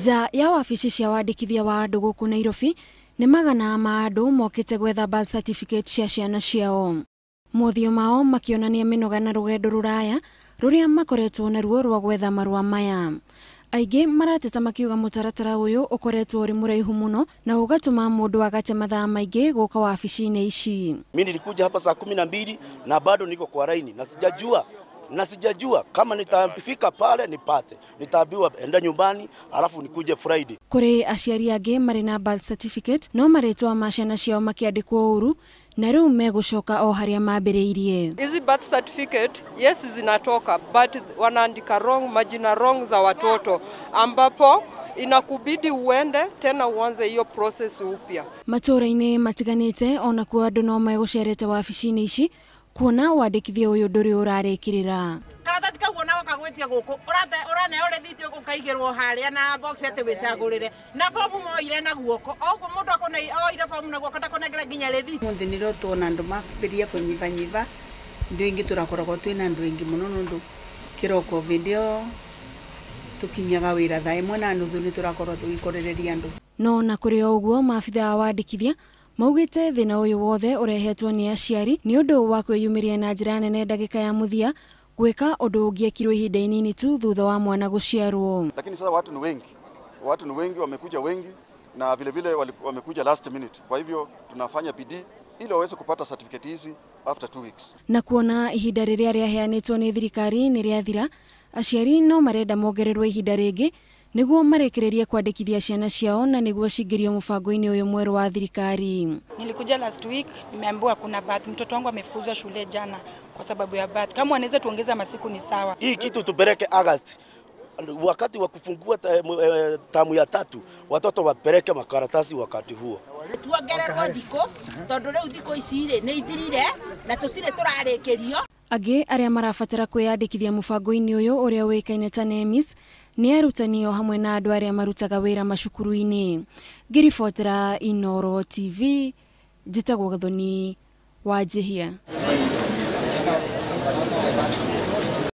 Nja ya wabici cia wandĩkithia wa andũ gũkũ Nairobi nĩ magana ma andũ mokĩte gwetha birth certificate cia ciana ciao. Mothiũ mao makĩonania mĩnoga na rũgendo rũraya rũrĩa makoretwo naruo rwa gwetha marũa maya. Aingĩ marateta makiuga mũtaratara ũyũ ũkoretwo ũrĩ mũraihu mũno na ũgatũma mũndũ agate mathaa maingĩ gũka wabici-inĩ ici. Mimi nilikuja hapa saa 12 na bado niko kwa laini na sijajua kama nitafika pale nipate. Nitaambiwa enda nyumbani alafu nikuje Friday. Kũrĩ aciari angĩ marĩ na birth certificate no marĩtwa ma ciana ciao makĩandĩkwo ũru na rĩu megũcoka o harĩa mambĩrĩirie. Hizi birth certificate yes zinatoka but wanaandika wrong, majina wrong za watoto, ambapo inakubidi uende tena uanze hiyo process upya. Matũũra-inĩ matiganĩte onakuo andũ no megũcerete wabici-inĩ ici kuona wandĩkithia ũyũ ndũrĩ ũrarĩkĩrĩra. Karatathi kau ona wakagwĩtia gũkũ ũraneo rĩthiti ũkaigĩrwo harĩa na box atĩ wĩcagũrĩre na fomu moire na guoko o ũguo mũndũ akona oire fomu na guoko ndakonengera nginya rĩthiti. Mũthĩ nĩrĩo tuona andũ mambĩrĩria kũnyibanyiba andũ aingĩ tũrakoragwo twĩna andũ aingĩ mũno nũndũ kĩroko hĩndĩ ĩyo tũkinyaga wĩra thaa 1:30 nĩ tũrakorwo tũgĩkorereria andũ. No na kũrĩ o ũguo maabithaa a wandĩkithia maugĩte thĩna ũyũ wothe ũrehetwo nĩ aciari nĩ ũndũ wa kwĩyumĩria na njĩra nene ndagĩka ya mũthia gwĩka ũndũ ũngĩekirwo ihinda inini tu thutha wa mwana gũciarwo. Lakini sasa watu ni wengi, wamekuja wengi na vile vile wamekuja last minute. Kwa hivyo tunafanya bidii ili waweze kupata certificate hizi after 2 weeks. Na kuona ihinda rĩrĩa rĩaheanĩtwo nĩ thirikari nĩ rĩathira, aciari no marenda mongererwo ihinda rĩngĩ nĩguo marĩkĩrĩrie kwandĩkithia ciana ciao na nĩguo cingĩrio mũbango-inĩ ũyũ mwerũ wa thirikari. Nilikuja last week, nimeambiwa kuna birth, mtoto wangu amefukuzwa shule jana kwa sababu ya birth. Kama wanaweza tuongeza masiku ni sawa. Hii kitu tupeleke August, wakati wa kufungua tamu ya 3, watoto wapeleke makaratasi wakati huo. Tuongererwo thikũ tondũ rĩu thikũ ici rĩ nĩ ithirire na tũtirĩ tũrarĩkĩrio. Angĩ arĩa marabatara kwĩyandĩkithia mũbango-inĩ ũyũ ũrĩa ũĩkaine ta NEMIS nĩ arutani o hamwe na andũ arĩa marutaga wĩra macukuru-inĩ. Ngĩribotera Inooro TV, njĩtagwo Gathoni Wanjihia.